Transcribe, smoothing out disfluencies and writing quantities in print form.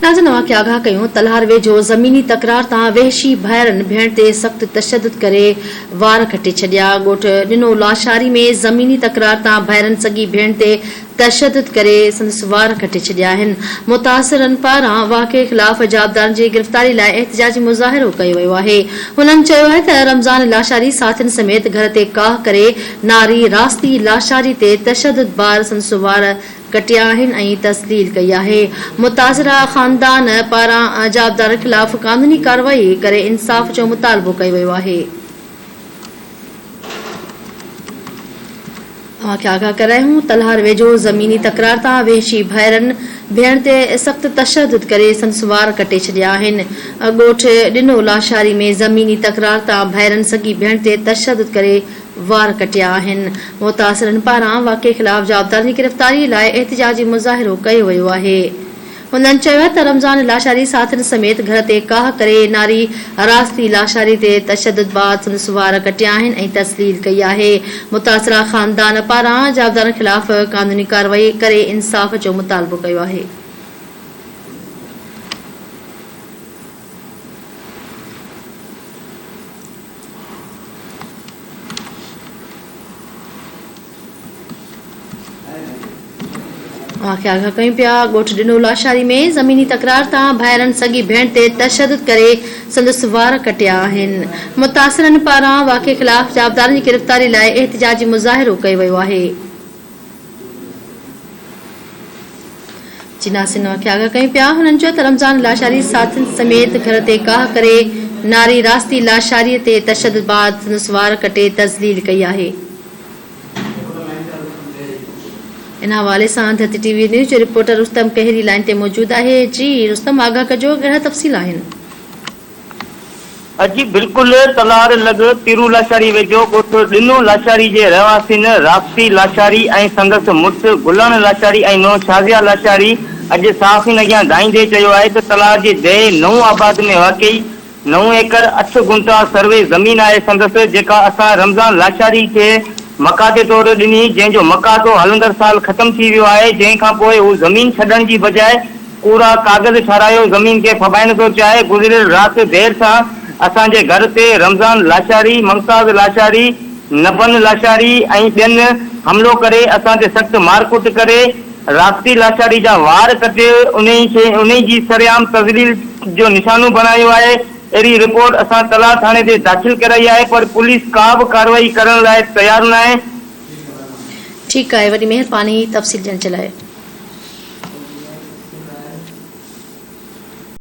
ناظرين اوهان کي آگاهه ڪيون تلهار ويجهو زميني تڪرار تان وحشي ڀائرن ڀيڻ تي سخت تشدد ڪري وار کٽي ڇڏيا. ڳوٺ ڏنو لاشاري ۾ زميني تڪرار تان ڀائرن سڳي ڀيڻ تي تشدد ڪري سندس وار کٽي ڇڏيا آهن. متاثرن پاران واقعي خلاف جوابدارن جي گرفتاري لاء احتجاجي مظاهرو ڪيو ويو آهي. هنن چيو آهي ته رمضان لاشاري ساٿين سميت گهر تي ڪاهه ڪري ناري راستي لاشاري تي تشدد بار سندس وار ڪٽيا آهن ۽ تذليل ڪئي آهي. متاثره خاندان پاران جوابدارن خلاف قانوني ڪارروائي ڪري انصاف جو مطالبو ڪيو ويو آهي. اوهان کي آگاهه ڪرايون تلهار ويجهو زميني تڪرار تان وحشي ڀائرن ڀيڻ تي سخت تشدد ڪري سندس وار ڪٽي ڇڏيا آهن. ڳوٺ ڏنو لاشاري ۾ زميني تڪرار تان ڀائرن سڳي ڀيڻ تي تشدد ڪري وار ڪٽيا آهن. متاثرن پاران واقعي خلاف جوابدارن جي گرفتاري لاء احتجاجي مظاهرو ڪيو ويو آهي. هنن چيو آهي ته رمضان لاشاري ساٿين سميت گهر تي ڪاهه ڪري ناري راستي لاشاري تي تشدد بعد سندس وار ڪٽيا آهن ۽ تذليل ڪئي آهي. متاثره خاندان پاران جوابدارن خلاف قانوني ڪارروائي ڪري انصاف جو مطالبو ڪيو آهي. اوهان کي آگاهه ڪيون پيا ڳوٺ ڏنو لاشاري ۾ زميني تڪرار تان ڀائرن سڳي ڀيڻ تي تشدد ڪري سندس وار ڪٽيا آهن متاثرن پاران واقعي خلاف جوابدارن جي گرفتاري لاء احتجاجي مظاهرو ڪيو ويو آهي. جي ناصر نواز کي آگاهه ڪيون پيا. هنن چيو ته رمضان لاشاري ساٿين سميت گهر تي ڪاهه ڪري ناري راستي لاشاري تي تشدد بعد سندس وار ڪٽي تذليل ڪئي آهي. ان حوالي سان ڌرتي ٽي وي نيوز جو رپورٽر رستم ڪهيري لائين تي موجود آهي. جي رستم آگاهه ڪجو ڪهڙا تفصيل آهن. جي بلڪل تلهار لڳ پيرو لاشاري ويجهو ڳوٺ ڏنو لاشاري جي رهواسين رابطي لاشاري ۽ سندس مڙس گلڻ لاشاري ۽ نونهن شازيه لاشاري اڄ صحافين اڳيان دانهيندي چيو آهي ته تلهار جي ديهه نئون آباد ۾ واقعي نو ايڪڙ اٺ گنٽا سروي زمين آهي سندس جيڪا اسان رمضان لاشاري کي مقاطي طور ڏني جنهن جو مقاطو هلندڙ سال ختم ٿي ويو آهي جنهن کانپوء هو زمين ڇڏڻ جي بجاء ڪوڙا ڪاغذ ٺهرايو زمين کي ڦٻائڻ ٿو چاهي، گذريل رات دير سان اسان جي گهر تي رمضان لاشاري، ممتاز لاشاري، نبن لاشاري ۽ ٻين حملو ڪري اسان تي سخت مارڪٽ ڪري راستي لاشاري جا وار ڪٽي انهي کي انهي جي سرعام تذليل جو نشانو بڻايو آهي، اهڙي رپورٽ اسان تلاء ٿاڻي تي داخل ڪرائي آهي پر پوليس ڪا به ڪارروائي ڪرڻ لاء تيار ناهي. ٺيڪ آهي وڏي مهرباني تفصيل ڏيڻ جي لاء.